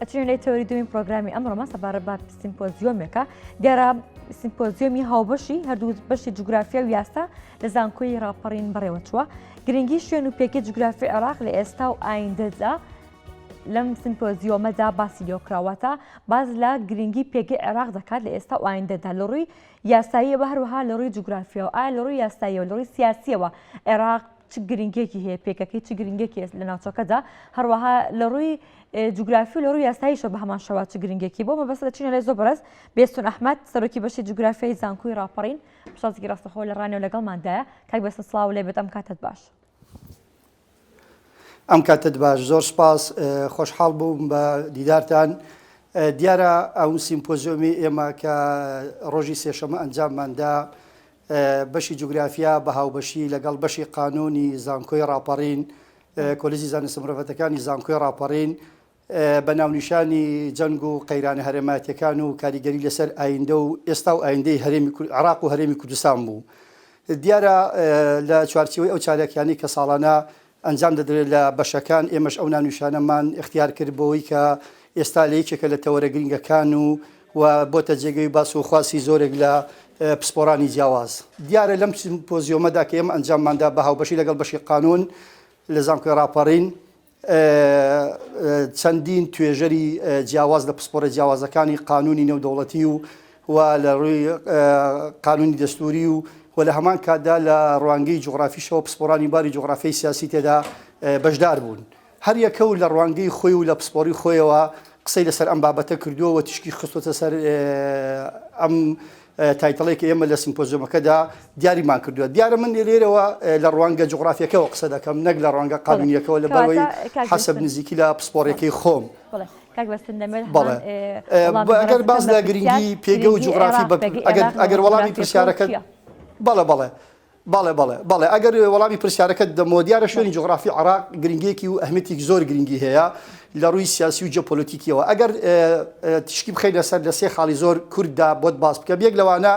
ئەچینە لای تەوەری دووەمی پرۆگرامی ئەمڕۆمان سەبارەت بە سیمپۆزیۆمێکە دیارە سیمپۆزیۆمی هاوبەشی هەردوو بەشی جوگرافیا و یاسا لە زانکۆی ڕاپەڕین بەڕێوەچووە گرنگی شوێن و پێگەی جوگرافی عێراق لە ئێستا و ئایندەدا لەم سیمپۆزیۆمەدا باسی لێکراوەتە باز لە گرنگی پێگەی عێراق دەکات لە ئێستا و ئایندەدا لە ڕووی یاساییەوە هەروەها لە ڕووی جوگرافیەوە ئایا لە ڕووی یاساییەوە لە ڕووی سیاسیەوە عێراق چ گرنگیەکی هەیە پێگەکەی چ گرنگێکی لە ناوچەکەدا هەروەها لە ڕووی جوگرافی و لە ڕووی یاساییشەوە بە هەمان شێوە چ گرنگێکی بۆ مەبەست دەچینە لای زۆر بەڕێز بێستون ئەحمەد سەرۆکی بەشی جوگرافیای زانکۆی ڕاپەڕین پشتێکی ڕاستەخۆ لە ڕانیەوە لەگەڵماندایە کاک بێستون سڵاو لێ بێت ئەم کاتت باش. ئەم کاتت باش زۆر سپاس خۆشحاڵ بووم بە دیدارتان دیارە ئەو سیمپۆزیۆمی ئێمە کە ڕۆژی سێشەمە ئەنجامماندا بەشی جوگرافیا بە هاوبەشی لەگەڵ بەشی قانوونی زانکۆی ڕاپەڕین، کۆلێجی زانستە مرۆڤەتەکانی زانکۆی ڕاپەڕین، بە ناونیشانی جەنگ و قەیرانە هەرێمایەتیەکان و کاریگەری لەسەر ئایندە و ئێستا و ئایندەی هەرێمی عێراق و هەرێمی کوردستان بوو. دیارە لە چوارچێوەی ئەو چالاکیانەی کە ساڵانە ئەنجام دەدرێت لە بەشەکان، ئێمەش ئەو ناونیشانەمان ئیختیار کرد بۆوەی کە ئێستا لە یەکێکە لە تەوەرە گرنگەکان و و بۆتە جێگەی باس و خواسی زۆرێک لە پسپۆرانی جیاواز. دیارە لەم سیمپۆزیۆمەدا کە ئێمە ئەنجامماندا بە هاوبەشی لەگەڵ بەشی قانوون لە زانکۆی ڕاپەڕین، چەندین توێژەری جیاواز لە پسپۆڕە جیاوازەکانی قانوونی نێودەوڵەتی و و لە ڕووی قانوونی دەستووری و و لە هەمان کاتدا لە ڕوانگەی جوغرافیشەوە پسپۆڕانی باری جوغرافیای سیاسی تێدا بەشدار بوون. هەر یەکە و لە ڕوانگەی خۆی و لە پسپۆڕی خۆیەوە قسەی لەسەر ئەم بابەتە کردووە و تیشکی خستۆتە سەر ئەم title ەی کە ئێمە لە سیمپۆزیۆمەکەدا دیاریمان کردووە. دیارە من لێرەوە لە ڕوانگە جوغرافیەکەوە قسە دەکەم نەک لە ڕوانگە قانونیەکەوە لە بەرەوەی حەسەب نزیکی لە پسپۆڕیەکەی خۆم. کاک بەستن دەمێت بەڵێ ئەگەر باس لە گرنگی پێگە و جوغرافی ئەگەر وەڵامی پرسیارەکە بەڵێ بەڵێ بەڵێ بەڵێ بەڵێ ئەگەر وەڵامی پرسیارەکەت دەمەوە دیارە شوێنی جوغرافی عراق گرنگیەکی و ئەهمیەتێکی زۆر گرنگی هەیە لە ڕووی سیاسی و جیۆپۆلەتیکیەوە ئەگەر تیشکی بخەینە سەر لە سێ خاڵی زۆر کورددا بۆت باس بکەم یەک لەوانە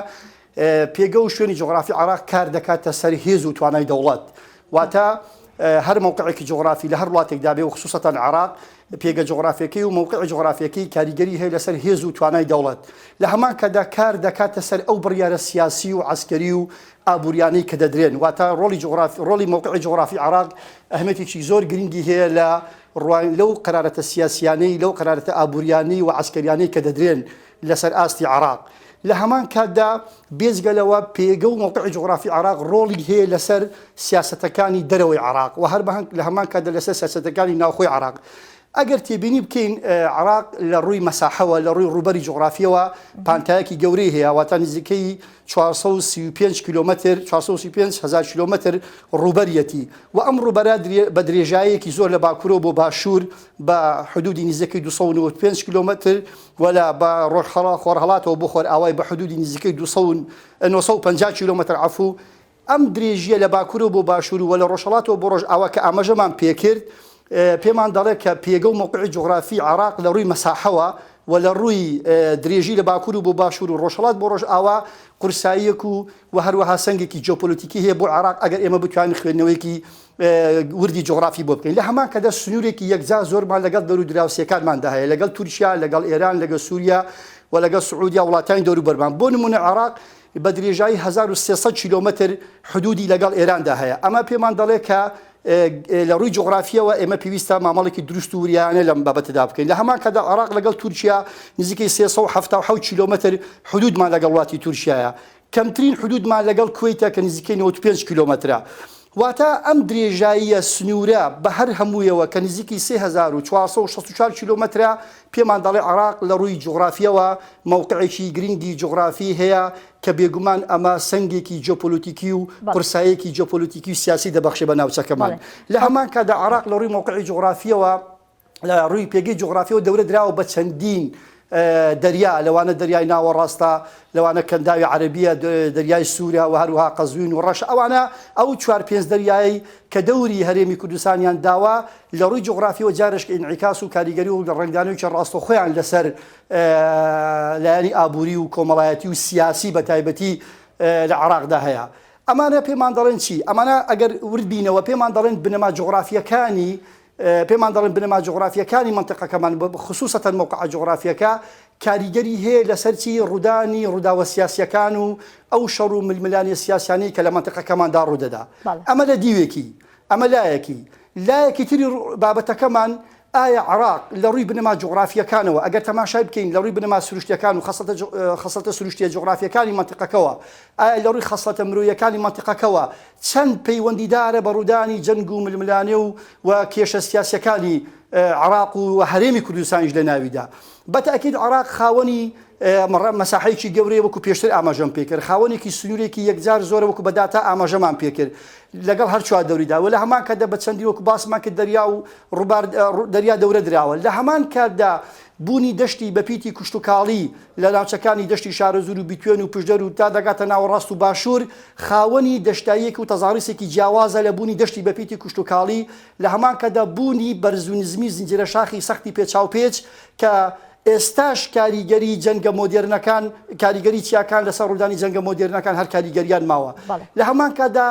پێگە و شوێنی جوغرافی عراق کار دەکاتە سەر هێز و توانای دەوڵەت واتە هەر مەوقعێکی جوغرافی لە هەر وڵاتێکدا بێ و خسوسەتەن عێراق پێگە جوغرافیەکەی و مەوقعی جوغرافیەکەی کاریگەری هەیە لەسەر هێز و توانای دەوڵەت لە هەمان کاتدا کار دەکاتە سەر ئەو بڕیارە سیاسی و عەسکەری و ئابووریانەی کە دەدرێن واتە ڕۆڵی جوغرافی ڕۆڵی مەوقعی جوغرافی عێراق ئەهمیەتێکی زۆر گرنگی هەیە لە ڕوان لەو قەرارەتە سیاسیانەی لەو قەرارەتە ئابووریانەی و عەسکەریانەی کە دەدرێن لەسەر ئاستی عێراق. لە هەمان کاتدا بێجگە لەوە پێگە و مەوقعی جوغرافی عێراق ڕۆڵی هەیە لەسەر سیاسەتەکانی دەرەوەی عێراق و هەر لە هەمان کاتدا لەسەر سیاسەتەکانی ناوخۆی عێراق. ئەگەر تێبینی بکەین عێراق لە ڕووی مەساحەوە لە ڕووی ڕووبەری جوغرافیەوە پانتایەکی گەورەی هەیە واتە نزیکەی 435 کیلۆمەتر 435 هەزار کیلۆمەتر ڕووبەریەتی و ئەم ڕووبەرە بە درێژایەکی زۆر لە باکوورەوە بۆ باشوور بە حدودی نزیکەی 295 کیلۆمەتر و لە بە ڕۆژهەڵا خۆرهەڵاتەوە بۆ خۆرئاوای بە حدودی نزیکەی 950 کیلۆمەتر عەفوو ئەم درێژییە لە باکوورەوە بۆ باشوور و لە ڕۆژهەڵاتەوە بۆ ڕۆژئاوا کە ئاماژەمان پێکرد پێمان دەڵێ کە پێگە و مەوقعی جوغرافی عێراق لە ڕووی مەساحەوە و لە ڕووی درێژی لە باکوور و بۆ باشوور و ڕۆژهەڵات بۆ ڕۆژئاوا قورساییەک و و هەروەها سەنگێکی جیۆپۆلەتیکی هەیە بۆ عێراق ئەگەر ئێمە بتوانین خوێندنەوەیەکی وردی جوغرافی بۆ بکەین. لە هەمان کاتدا سنوورێکی یەکجار زۆرمان لەگەڵ دەور و دراوسێکانماندا هەیە، لەگەڵ تورکیا، لەگەڵ ئێران، لەگەڵ سووریا و لەگەڵ سعودیا وڵاتانی دەوروبەرمان. بۆ نموونە عێراق بە درێژایی 1300 کیلۆمەتر حدودی لەگەڵ ئێراندا هەیە. ئەمە پێمان دەڵێ کە لە ڕووی جوغرافییەوە ئێمە پێویستە مامەڵێکی دروست و وریایانە لەم بابەتەدا بکەین. لە هەمان کاتدا عێراق لەگەڵ تورکیا نزیکەی 377 کیلۆمەتر حدودمان لەگەڵ وڵاتی تورکیایە. کەمترین حدودمان لەگەڵ کوەیتە کە نزیکەی 95 کیلۆمەترە. واتە ئەم درێژاییە سنوورە بە هەر هەموویەوە کە نزیکی 3464 کیلۆمەترە پێمان دەڵێ عێراق لە ڕووی جوغرافییەوە مەوقعێکی گرنگی جوغرافی هەیە کە بێگومان ئەمە سەنگێکی جیۆپۆلۆتیکی و قورساییەکی جیۆپۆلۆتیکی و سیاسی دەبەخشێ بە ناوچەکەمان. لە هەمان کاتدا عێراق لە ڕووی مەوقعی جوغرافییەوە لە ڕووی پێگەی جوغرافیەوە دەورە دراوە بە چەندین دەریا لەوانە دەریای ناوەڕاستە لەوانە کەنداوی عەرەبیە دەریای سوورە و هەروها قەزوین و ڕەش ئەوانە ئەو چوار پێنج دەریایی کە دەوری هەرێمی کوردستانیان داوە لە ڕووی جوغرافیەوە جارشک ئینعیکاس و کاریگەری و ڕەنگدانەوەیەکی ڕاستەوخۆیان لەسەر لایەنی ئابووری و کۆمەڵایەتی و سیاسی بە تایبەتی لە عێراقدا هەیە. ئەمانە پێمان دەڵێن چی؟ ئەمانە ئەگەر ورد بینەوە پێمان دەڵێن بنەما جوغرافیەکانی. پێمان دەڵێن بنەما جوغرافییەکانی مەنتیقەکەمان خسوسەتەن مەوقعە جوغرافییەکە کاریگەری هەیە لەسەر چی ڕوودانی ڕووداوە سیاسییەکان و ئەو شەڕ و ململانێ سیاسیانەی کە لە مەنتیقەکەماندا ڕوودەدا. ئەمە لە دیوێکی، ئەمە لایەکی. لایەکی تری بابەتەکەمان ئایا عێراق لە ڕووی بنەما جوغرافییەکانەوە ئەگەر تەماشای بکەین لە ڕووی بنەما سروشتییەکان و خەسڵەتە سروشتییە جوغرافییەکانی مەنتیقەکەوە ئایا لە ڕووی خەسڵەتە مرۆییەکانی مەنتیقەکەوە چەند پەیوەندیدارە بە ڕوودانی جەنگ و ململانێ و و کێشە سیاسیەکانی عێراق و هەرێمی کوردستانیش لە ناویدا. بە تەئکید عێراق خاوەنی مەساحەیەکی گەورەیە وەکو پێشتر ئاماژەم پێکرد، خاوەنێکی سنوورێکی یەکجار زۆرە وەکو بە داتا ئاماژەمان پێکرد لەگەڵ هەر چواردەوریدا و لە هەمان کاتدا بە چەندین وەکو باسمان کرد دەریا و ڕووبار دەریا دەورە دراوە لە هەمان کاتدا بوونی دەشتی بەپیتی کشتوکاڵی لە ناوچەکانی دەشتی شارەزوور و بیتوێن و پشدەر و تا دەگاتە ناوەڕاست و باشوور خاوەنی دەشتاییەک و تەزاڕیسێکی جیاوازە لە بوونی دەشتی بەپیتی کشتوکاڵی، لە هەمان کاتدا بوونی بەرز و نزمی زنجیرە شاخی سەختی پێچاوپێچ کە ئێستاش کاریگەری جەنگە مۆدێرنەکان کاریگەری چیاکان لەسەر ڕوودانی جەنگە مۆدێرنەکان هەر کاریگەریان ماوە. لە هەمان کاتدا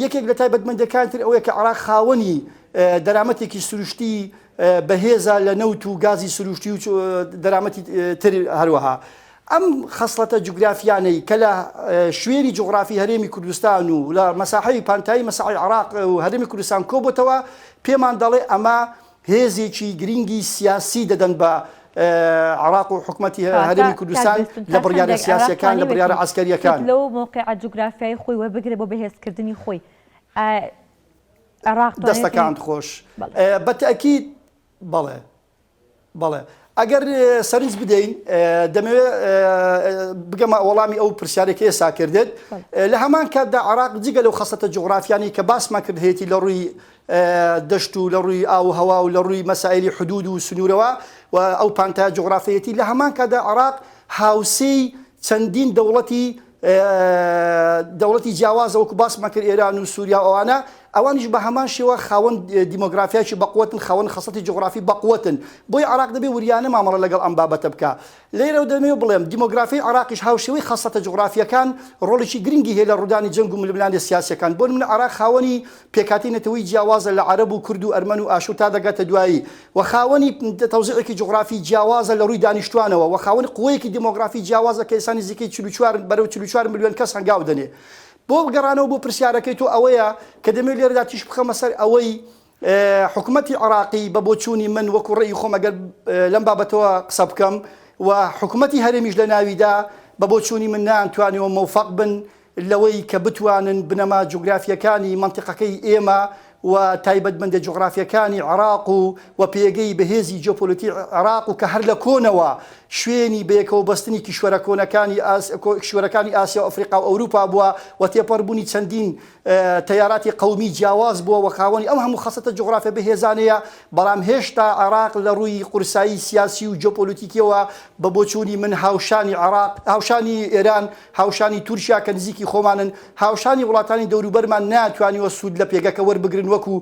یەکێک لە تایبەتمەندیەکانی تر ئەوەیە کە عێراق خاوەنی دەرامەتێکی سروشتی بەهێزە لە نەوت و گازی سروشتی و دەرامەتی تر هەروەها ئەم خەسڵەتە جوگرافیانەی کە لە شوێنی جوغرافی هەرێمی کوردستان و لە مەساحەی پانتایی مەساحەی عێراق و هەرێمی کوردستان کۆبۆتەوە پێمان دەڵێ ئەمە هێزێکی گرینگی سیاسی دەدەن بە عێراق و حکومەتی هەرێمی کوردستان لە بڕیارە سیاسیەکان لە بڕیارە عەسکەریەکان. لەو مەوقیعە جوگرافیای خۆی وەربگرێت بۆ بەهێزکردنی خۆی عێراق دەستەکانت خۆش بە تەئکید بەڵێ. بەڵێ ئەگەر سەرنج بدەین دەمەوێت بگەمە وەڵامی ئەو پرسیارێک ئێستا کردت لە هەمان کاتدا عراق جگە لەو خەسەتە جوگرافیانی کە باسمان کرد هەیەی لە ڕووی دەشت و لە ڕووی ئاو هەوا و لە ڕووی مەسایلی حدود و سنوورەوە و ئەو پانتا جوگرافیەتی لە هەمان کاتدا عراق هاوسێی چەندین دەوڵەتی دەوڵەتی جیاوازە وەکو باسمان کرد ئێران و سووریا و ئەوانە ئەوانیش بە هەمان شێوە خاوەن دیمۆگرافیایکی بەقوەتن خاوەن خەسڵەتی جوغرافی بەقوەتن بۆیە عێراق دەبێ وریانە مامەڵە لەگەڵ ئەم بابەتە بکا لێرەوە دەمەوێ بڵێم دیمۆگرافیای عێراقیش هاوشێوەی خەسڵەتە جوغرافییەکان ڕۆڵێکی گرنگی هەیە لە ڕوودانی جەنگ و ململانێ سیاسییەکان بۆ نمونە عێراق خاوەنی پێکهاتەی نەتەوەی جیاوازە لە عەرەب و کورد و ئەرمەن و ئاشور تا دەگاتە دوایی و خاوەنی تەوزیعێکی جوغرافی جیاوازە لە ڕووی دانیشتوانەوە و خاوەنی قوەیەکی دیمۆگرافی جیاوازە کە ئێستا نزیکەی 44 بەرەو 44 ملیۆن کەس هەنگاو دەنێ. بۆ گەڕانەوە بۆ پرسیارەکەی تۆ ئەوەیە کە دەمەوێت لێرەدا تیشک بخەمە سەر ئەوەی حکومەتی عێراقی بە بۆچوونی من وەکو ڕێی خۆم ئەگەر لەم بابەتەوە قسە بکەم و حکومەتی هەرێمیش لە ناویدا بە بۆچوونی من نەیانتوانیوە مەوفەق بن لەوەی کە بتوانن بنەما جوگرافییەکانی مەنتیقەکەی ئێمە و تایبەتمەندە جوغرافییەکانی عێراق و و پێگەی بەهێزی جیۆپۆلیتی عێراق و کە هەر لە کۆنەوە شوێنی بەیەکەوەبەستنی کیشوەرە کۆنەکانی کیشوەرەکانی ئاسیا و ئەفریقا و ئەوروپا بووە و تێپەڕبوونی چەندین تەیاراتی قەومی جیاواز بووە و خاوەنی ئەم هەموو خەسڵەتە جوغرافیە بەهێزانەیە، بەڵام هێشتا عێراق لە ڕووی قورسایی سیاسی و جیۆپۆلیتیکیەوە بە بۆچوونی من هاوشانی عێراق، هاوشانی ئێران، هاوشانی تورکیا کە نزیکی خۆمانن، هاوشانی وڵاتانی دەوروبەرمان نەیانتوانیوە سوود لە پێگەکە وەربگرن وەکو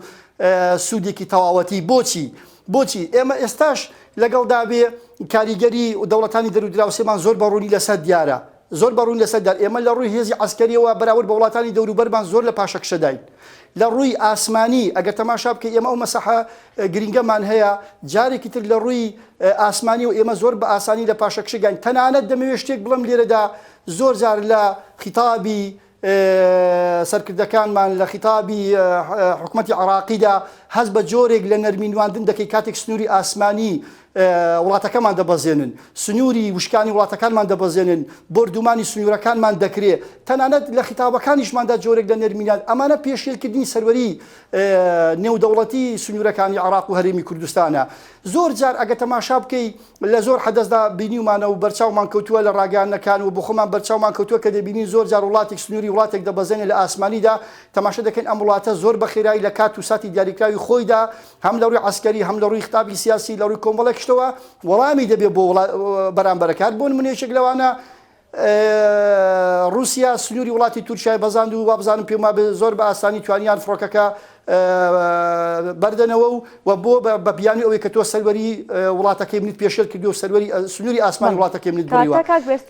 سوودێکی تەواوەتی. بۆچی؟ بۆچی؟ ئێمە ئێستاش لەگەڵدا بێ کاریگەری دەوڵەتانی دەرودراوسێمان زۆر بە ڕوونی لەسەر دیارە. زۆر بە ڕوون لەسەر دیار ئێمە لە ڕووی هێزی عەسکەریەوە بەراورد بە وڵاتانی دەوروبەرمان زۆر لە پاشەکشەداین. لە ڕووی ئاسمانی ئەگەر تەماشا بکەی ئێمە ئەو مەساحە گرینگەمان هەیە جارێکی تر لە ڕووی ئاسمانیەوە ئێمە زۆر بە ئاسانی لە پاشەکشەگاین تەنانەت دەمەوێت شتێک بڵێم لێرەدا زۆر جار لە خیتابی سەرکردەکانمان لە خیتابی حکومەتی عێراقیدا هەست بە جۆرێک لە نەرمی نواندن دەکەی کاتێک سنووری ئاسمانی وڵاتەکەمان دەبەزێنن، سنووری وشکانی وڵاتەکانمان دەبەزێنن، بۆردومانی سنوورەکانمان دەکرێ، تەنانەت لە خیتابەکانیشماندا جۆرێک لە نەرمی نواندن، ئەمانە پێشێلکردنی سەروەری نێودەوڵەتی سنوورەکانی عێراق و هەرێمی کوردستانە. زۆر جار ئەگەر تەماشا بکەی لە زۆر حەدەسدا بینیومانە و بەرچاومان کەوتووە لە ڕاگەیاندنەکان و بۆخۆمان بەرچاومان کەوتووە کە دەبینین زۆر جار وڵاتێک سنووری وڵاتێک دەبەزێنێ لە ئاسمانیدا تەماشا دەکەین ئەم وڵاتە زۆر بە خێرایی لە کات و ساتی دیاریکراوی خۆیدا هەم لە ڕووی عەسکەری هەم لە ڕووی خیتابی سیاسی لە ڕووی کۆمەڵێک شتەوە وەڵامی دەبێ بۆ بەرامبەرەکە هەر بۆ نمونە یەکێک لەوانە ڕووسیا سنووری وڵاتی تورکیای بەزاند و وابزانم پێم وابێ زۆر بە ئاسانی توانیان فڕۆکەکە بەردەنەوە و و بۆ بە بیانوی ئەوەی کە تۆ سەروەری وڵاتەکەی منت پێشێل کردو و سەروەری سنووری ئاسمانی وڵاتەکەی منت بڕیوە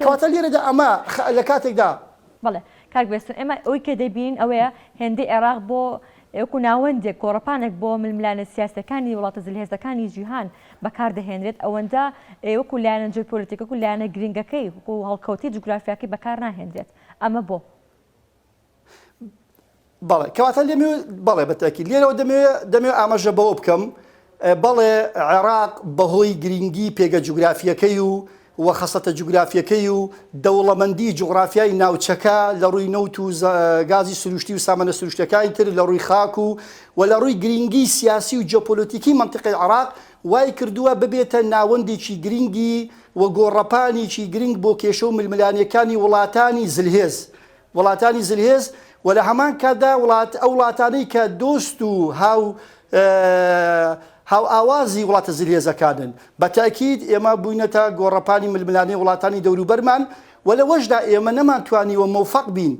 کەواتە لێرەدا ئەمە لە کاتێکدا بەڵێ کاک بێستون ئێمە ئەوەی کە دەبینین ئەوەیە هێندەی عێراق بۆ. وەکو ناوەندێک، گۆڕەپانێک بۆ ململانێ سیاسیەکانی وڵاتە زلهێزەکانی جیهان بەکار دەهێنرێت، ئەوەندە وەکو لایەنە جیۆپۆلیتیک، وەکو لایەنە گرنگەکەی، وەکو هەڵکەوتەی جوگرافیاکەی بەکار ناهێنرێت. ئەمە بۆ؟ بەڵێ کەواتە لێمەوێ بەڵێ بە تاکید لێرەوە دەمەوێ دەمەوێ ئاماژە بەوە بکەم بەڵێ عێراق بەهۆی گرنگی پێگە جوگرافیەکەی و و خەسڵەتە جوگرافیەکەی و دەوڵەمەندی جوغرافیای ناوچەکە لە ڕووی نەوت و گازی سروشتی و سامانە سروشتەکانی تر لە ڕووی خاک و و لە ڕووی گرنگی سیاسی و جیۆپۆلۆتیکی مەنتیقەی عێراق وای کردووە ببێتە ناوەندێکی گرنگی و گۆڕەپانێکی گرنگ بۆ کێشە و ململانێکانی وڵاتانی زلهێز وڵاتانی زلهێز و لە هەمان کاتدا وڵات ئەو وڵاتانەی کە دۆست و هاو هاوئاوازی وڵاتە زلهێزەکانن. بە تەئکید ئێمە بووینەتە گۆڕەپانی ململانێی وڵاتانی دەوروبەرمان و لەوەشدا ئێمە نەمانتوانیوە مۆفەق بین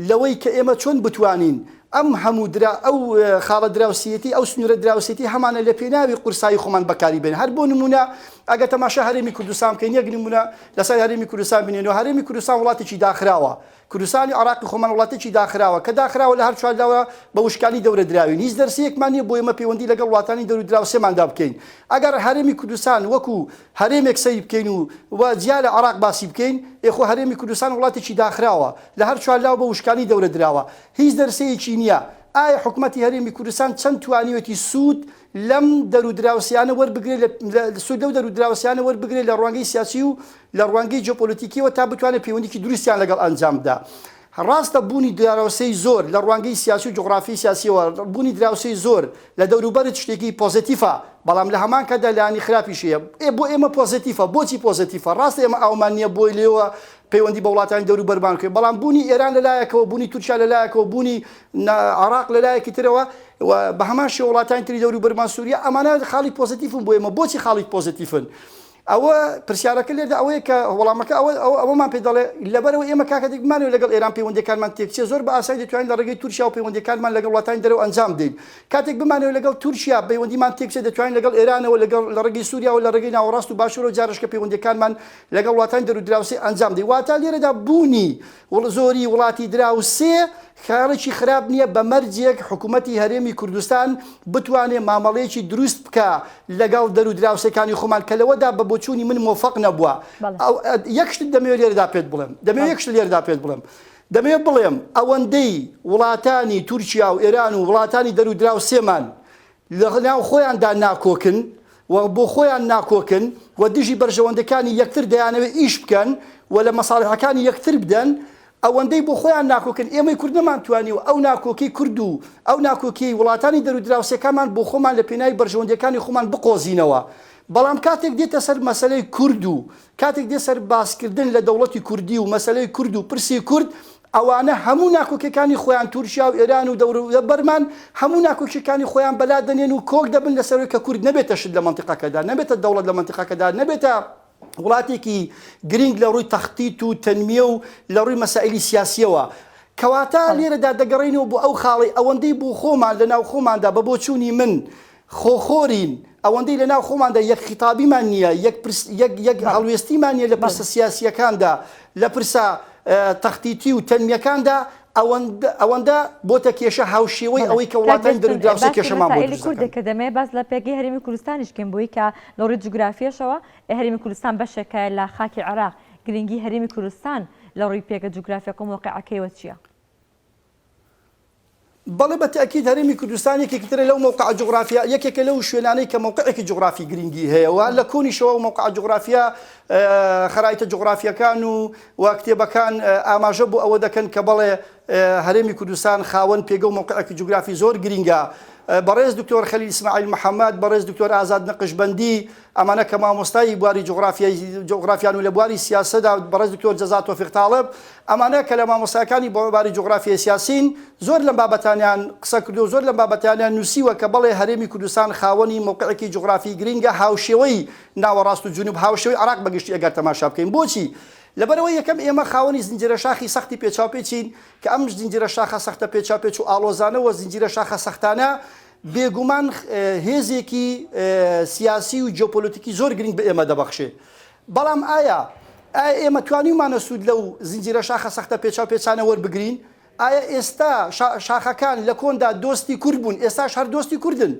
لەوەی کە ئێمە چۆن بتوانین ئەم هەموو درا ئەو خاڵە دراوسێیەتی ئەو سنوورە دراوسێتی هەمانە لە پێناوی قورسایی خۆمان بەکاری بێنین. هەر بۆ نموونە ئەگەر تەماشا هەرێمی کوردستان بکەین یەک نموونە لەسەر هەرێمی کوردستان بنێنەوە، هەرێمی کوردستان وڵاتێکی داخراوە، کوردستانی عێراقی خۆمان وڵاتێکی داخراوە، کە داخراوە لە هەر چوارلاوە بە وشکانی دەورە دراوین، هیچ دەرسەیەکمان نییە بۆ ئێمە پەیوەندی لەگەڵ وڵاتانی دەور و دراوسێماندا بکەین. ئەگەر هەرێمی کوردستان وەکو هەرێمێک سەیر بکەین و و جیا لە عێراق باسی بکەین، ئێ خۆ هەرێمی کوردستان وڵاتێکی داخراوە، لە هەر چوارلاوە بە وشکانی دەورە دراوە، هیچ دەرسەیەکی نییە. ئایا حکومەتی هەرێمی کوردستان چەند توانیوێتی سوود لەم دەر و دراوسێیانە وەربگرێت لە سوود لەو دەر و دراوسێیانە وەربگرێت لە ڕوانگەی سیاسی و لە ڕوانگەی جیۆپۆلەتیکیەوە تا بتوانێت پەیوەندیی دروستیان لەگەڵ ئەنجام بدا. ڕاستە بوونی دراوسێی زۆر لە ڕوانگەی سیاسی و جوغرافی سیاسیەوە بوونی دراوسێی زۆر لە دەوروبەرت شتێکی پۆزەتیفە بەڵام لە هەمان کاتدا لایەنی خراپیش هەیە. ئێ بۆ ئێمە پۆزەتیفە بۆچی پۆزەتیفە؟ ڕاستە ئێمە ئاومان نییە بۆی لێوە پەیوەندی بە وڵاتانی دەوروبەرمان بکەین بەڵام بوونی ئێران لە لایەکەوە بوونی تورکیا لە لایەکەوە بوونی عێراق لە لایەکی ترەوە و بە هەمان شێوە وڵاتانی تری دەوروبەرمان سووریا ئەمانە خاڵی پۆزەتیفن بۆ ئێمە بۆچی خاڵی پۆزەتیفن؟ ئەوە پرسیارەکە لێردا ئەوەیە کە وەڵامەکە ئەوە ئەوە ئەوەمان پێ دەڵێ لەبەرەوە ئێمە کاکەتێک بمانەوێت لەگەڵ ئێران پەیوەندیەکانمان تێکچێ زۆر بە ئاسانی دەتوانین لە ڕێگەی تورکیا و پەیوەندیەکانمان لەگەڵ وڵاتانی دەرەوە ئەنجام بدەین کاتێک بمانەوێت لەگەڵ تورکیا پەیوەندیمان تێکچێ دەتوانین لەگەڵ ئێرانەوە لەگەڵ لە ڕێگەی سووریاوە لە ڕێگەی ناوەڕاست و باشوورەوە جارشکە پەیوەندیەکانمان لەگەڵ وڵاتانی دەرو دراوسێ ئەنجام بدەین واتە لێرەدا بوونی زۆری وڵاتی دراوسێ خەیاڵێکی خراپ نییە بە مەرجێک حکوومەتی هەرێمی کوردستان بتوانێ مامەڵەیەکی دروست بکا لەگەڵ دەر و دراوسێکانی خۆمان کە لەوەدا بە بۆچوونی من مۆفەق نەبووە. یەک شت دەمەوێت لێرەدا پێت بڵێم دەمەوێت یەک شت لێرەدا پێت بڵێم دەمەوێت بڵێم ئەوەندەی وڵاتانی تورکیا و ئێران و وڵاتانی دەر و دراوسێمان لە ناو خۆیاندا ناکۆکن و بۆ خۆیان ناکۆکن و دژی بەرژەوەندەکانی یەکتر دەیانەوێت ئیش بکەن و لە مەساڵحەکانی یەکتر بدەن، ئەوەندەی بۆ خۆیان ناکۆکن ئێمەی کورد نەمانتوانیوە ئەو ناکۆکیەی کورد و ئەو ناکۆکیەی وڵاتانی دەرودراوسێکانمان بۆ خۆمان لە پێناوی بەرژەوەندیەکانی خۆمان بقۆزینەوە. بەڵام کاتێک دێتە سەر مەسەلەی کورد و کاتێک دێت سەر باسکردن لە دەوڵەتی کوردی و مەسەلەی کورد و پرسی کورد ئەوانە هەموو ناکۆکیەکانی خۆیان تورکیا و ئێران و دەوروبەرمان هەموو ناکۆکیەکانی خۆیان بەلا دەنێن و کۆک دەبن لەسەرەوەی کە کورد نەبێتە شت لە مەنتیقەکەدا نەبێتە دەوڵەت لە مەنتیقەکەدا نەبێتە وڵاتێکی گرینگ لە ڕووی تەختیت و تەنمیە و لە ڕووی مەسائیلی سیاسیەوە کەواتە لێرەدا دەگەڕێینەوە بۆ ئەو خاڵەی ئەوەندەی بۆ خۆمان لە ناو خۆماندا بە بۆچوونی من خۆخۆرین، ئەوەندەی لە ناو خۆماندا یەک خیتابیمان نییە، یەک پرس، یەک یەک هەڵوێستیمان نییە لە پرسە سیاسییەکاندا، لە پرسە تەختیتی و تەنمییەکاندا، ئەوەندە ئەوەندە بۆتە کێشە هاوشێوەی ئەوەی کە کاک وڵاتانی بێستون دەرودراوسێ باسی کێشەمان بۆ مەسائیلی دروست کورد دەکەن. دەکرد دەمەوێت باس لە پێگەی هەرێمی کوردستانیش بکەین بۆی کە لە ڕووی جوگرافییەشەوە هەرێمی کوردستان بەشێکە لە خاکی عێراق، گرنگی هەرێمی کوردستان لە ڕووی پێگە جوگرافییەکە و مەوقیعەکەیەوە چییە؟ بەڵێ بە تەئکید هەرێمی کوردستان یەکێکی ترە لەو مەوقعە جوغرافیا یەکێکە لەو شوێنانەی کە مەوقعێکی جوغرافی گرنگی هەیە و لە کۆنیشەوە ئەو مەوقعە جوغرافیا خەرایتە جوغرافیەکان و و کتێبەکان ئاماژە بۆ ئەوە دەکەن کە بەڵێ هەرێمی کوردستان خاوەن پێگە و مەوقعێکی جوگرافی زۆر گرنگە بەڕێز دکتۆر خەلیل ئیسماعیل محەممەد بەڕێز دکتۆر ئازاد نەقشبەندی ئەمانە کە مامۆستای بواری جوغرافیای جوغرافیان و لە بواری سیاسەدا بەڕێز دکتۆر جەزا تۆفیق تاڵب ئەمانە کە لە مامۆستاکانی بواری جوغرافیای سیاسین زۆر لەم بابەتانیان قسە کردو و زۆر لەم بابەتانیان نووسیوە کە بەڵێ هەرێمی کوردستان خاوەنی مەوقعێکی جوغرافی گرینگە هاوشێوەی ناوەڕاست و جنوب هاوشێوەی عێراق بە گشتی ئەگەر تەماشا بکەین بۆچی لەبەرئەوەی یەکەم ئێمە خاوەنی زنجیرە شاخی سەختی پێچاوپێچین کە ئەم زنجیرە شاخە سەختە پێچاوپێچ و ئاڵۆزانە و زنجیرە شاخە سەختانە بێگومان هێزێکی سیاسی و جیۆپۆلۆتیکی زۆر گرنگ بە ئێمە دەبەخشێ. بەڵام ئایا ئایا ئێمە توانیومانە سوود لەو زنجیرە شاخە سەختە پێچاوپێچانە وەربگرین؟ ئایا ئێستا شاخەکان لە کۆندا دۆستی کورد بوون، ئێستاش هەر دۆستی کوردن؟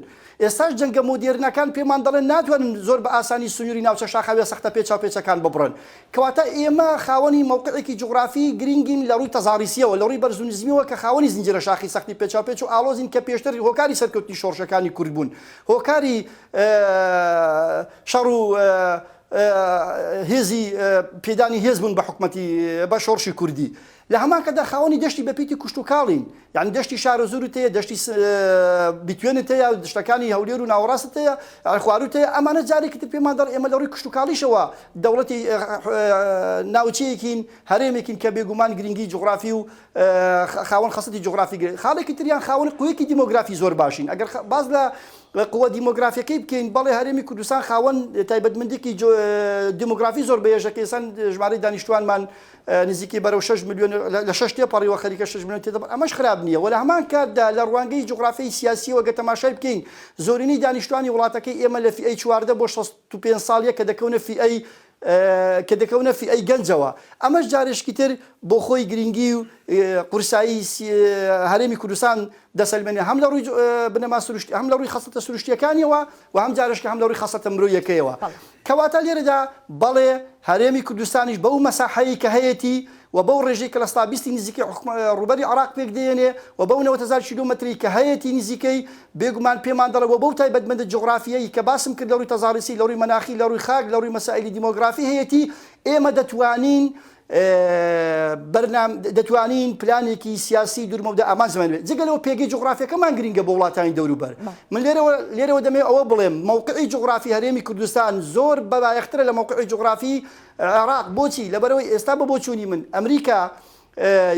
ئێستاش جەنگە مۆدێرنەکان پێمان دەڵێن ناتوانن زۆر بە ئاسانی سنووری ناوچە شاخاویە سەختە پێچاوپێچەکان ببڕن. کەواتە ئێمە خاوەنی مەوقعێکی جوغرافی گرینگین لە ڕووی تەزاریسییەوە، لە ڕووی بەرز و نزمییەوە کە خاوەنی زنجیرە شاخی سەختی پێچاوپێچ و ئاڵۆزین کە پێشتر هۆکاری سەرکەوتنی شۆڕشەکانی کورد بوون، هۆکاری شەڕ و هێزی پێدانی هێز بوون بە حکومەتی بە شۆڕشی کوردی. لە هەمان کاتدا خاوەنی دەشتی بەپیتی کوشتوکاڵین، یانی دەشتی شارەزوورت هەیە، دەشتی بیتوێنت هەیە، دەشتەکانی هەولێر و ناوەڕاستت هەیە، خوارووت هەیە، ئەمانە جارێکی تر پێمان دەڵێ ئێمە لە ڕووی کشتوکاڵیشەوە دەوڵەتی ناوچەیەکین، هەرێمێکین کە بێگومان گرنگی جوغرافی و خاوەن خەسڵەتی جوغرافی گرنگ. خاڵێکی تریان خاوەنی قوەیەکی دیمۆگرافی زۆر باشین. ئەگەر باس لە قوە دیمۆگرافیەکەی بکەین، بەڵێ هەرێمی کوردستان خاوەن تایبەتمەندیکی دیمۆگرافی زۆر بەهێزە کە ئێستا ژمارەی دانیشتوانمان نزیکەی بەرەو شەش ملیۆن لە شەش تێپەڕیوە خەریکە شەش ملیۆن تێدەپەڕ ئەمەش خراپ نییە و لە هەمان کاتدا لە ڕوانگەی جوغرافیای سیاسیەوە گەر تەماشای بکەین زۆرینەی دانیشتوانی وڵاتەکەی ئێمە لە فیئەی 14 بۆ 65 ساڵیە کە دەکەونە فیئەی کە دەکەونە فیئەی گەنجەوە ئەمەش جارێشکی تر بۆ خۆی گرنگی و قورسایی هەرێمی کوردستان دەسەلمێنێ هەم لە ڕووی بنەما سروشتی هەم لە ڕووی خەسڵەتە سروشتیەکانیەوە و هەم جارێشکە هەم لە ڕووی خەسڵەتە مرۆیەکەیەوە. کەواتە لێرەدا بەڵێ هەرێمی کوردستانیش بەو مەساحەی کە هەیەتی و بەو ڕێژەی کە لە سەدا بیستی نزیکەی ڕووبەری عێراق پێک دێنێ و بەو 90 هەزار کیلۆمەترەی کە هەیەتی نزیکەی بێگومان پێمان دەڵێ و بەو تایبەتمەندە جوغرافییەی کە باسم کرد لە ڕووی تەزاریسی لە ڕووی مەناخی لە ڕووی خاک لە ڕووی مەسائیلی دیمۆگرافی هەیەتی ئێمە دەتوانین بەرنام دەتوانین پلانێکی سیاسی دوورمەودا ئامانجمان بێت جگە لەوە پێگەی جوغرافیەکەمان گرنگە بۆ وڵاتانی دەوروبەر من لێرەوە لێرەوە دەمەوێت ئەوە بڵێم مەوقعی جوغرافی هەرێمی کوردستان زۆر بەبایەخترە لە مەوقعی جوغرافی عێراق بۆچی لەبەرەوەی ئێستا بە بۆچوونی من ئەمریکا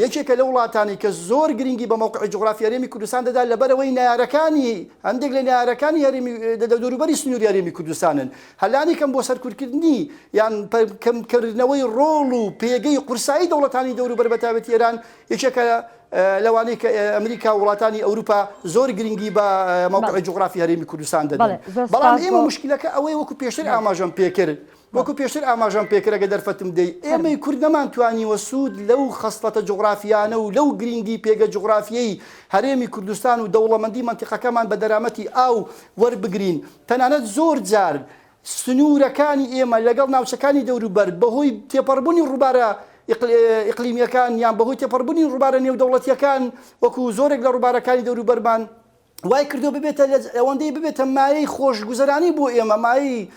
یەکێکە لە وڵاتانی کە زۆر گرنگی بە مەوقعی جوغرافی هەرێمی کوردستان دەدا لەبەرەوەی نارەکانی هەندێک لە نارەکانی هەرێمی دەوروبەری سنووری هەرێمی کوردستانن هەلانی کەم بۆ سەرکوتکردنی یان کەمکردنەوەی ڕۆڵ و پێگەی قورسایی دەوڵەتانی دەوروبەر بە تایبەتی ئێران یەکێکە لەوانەی کە ئەمریکا و وڵاتانی ئەوروپا زۆر گرنگی بە مەوقعی جوغرافی هەرێمی کوردستان دەدەن. بەڵام ئێمە موشکیلەکە ئەوەیە وەکو پێشتر ئاماژەم پێکرد وەکو پێشتر ئاماژەم پێکرد ئەگەر دەرفەتم دەی ئێمەی کورد نەمانتوانیوە سوود لەو خەسڵەتە جوغرافیانە و لەو گرنگی پێگە جوغرافیەی هەرێمی کوردستان و دەوڵەمەندی مەنتیقەکەمان بە دەرامەتی ئاو وەربگرین تەنانەت زۆر جار سنوورەکانی ئێمە لەگەڵ ناوچەکانی دەوروبەر بەهۆی تێپەڕبوونی ڕووبارە ئیقلیمییەکان یان بەهۆی تێپەڕبوونی ڕووبارە نێودەوڵەتییەکان وەکو زۆرێک لە ڕووبارەکانی دەوروبەرمان وای کردووە ببێتە ئەوەندەی ببێتە مایەی خۆشگوزەرانی بۆ ئێمە مایەی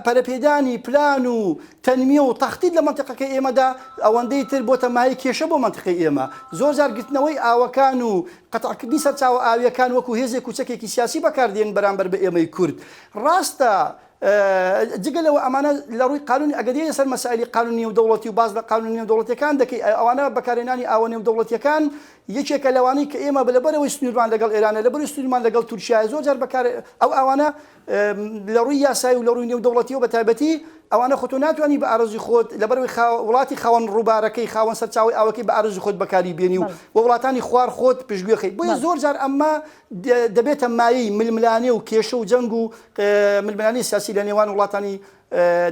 پەرەپێدانی پلان و تەنمیە و تەختیت لە مەنتیقەکەی ئێمەدا ئەوەندەی تر بۆتە مایەی کێشە بۆ مەنتیقەی ئێمە. زۆر جار گرتنەوەی ئاوەکان و قەتعکردنی سەرچاوە ئاوییەکان وەکو هێزێک و چەکێکی سیاسی بەکاردێن بەرامبەر بە ئێمەی کورد. ڕاستە جگە لەوە ئەمانە لە ڕووی قانونی ئەگەر دێیە سەر مەسائیلی قانونی نێودەوڵەتی و باس لە قانونە نێودەوڵەتیەکان دەکەی ئەوانە بەکارهێنانی ئاوە نێودەوڵەتیەکان یەکێکە لەوانەی کە ئێمە لەبەرئەوەی سنوورمان لەگەڵ ئێرانە لەبەرئەوەی سنوورمان لەگەڵ تورکیایە زۆر جار بەکار ئەو ئاوانە لە ڕووی یاسایی و لە ڕووی نێودەوڵەتیەوە بە تایبەتی ئەوانە خۆ تۆ ناتوانی بە ئارەزوی خۆت لەبەرئەوەی وڵاتی خاوەن ڕووبارەکەی خاوەن سەرچاوەی ئاوەکەی بە ئارەزوی خۆت بەکاری بێنی و وڵاتانی خوار خۆت پشتگوێ خەی بۆیە زۆر جار ئەمە دەبێتە مایەی ململانێ و کێشە و جەنگ و ململانێی سیاسی لە نێوان وڵاتانی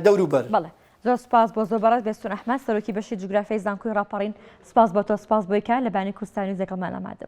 دەوروبەر. بەڵێ زۆر سوپاس بۆ زۆر بەڕێز بێستون ئەحمەد سەرۆکی بەشی جوگرافیای زانکۆی ڕاپەڕین سوپاس بۆ تۆ سوپاس بۆی کە لە بانی کوردستان نیوز لەگەڵمان ئامادە بووی.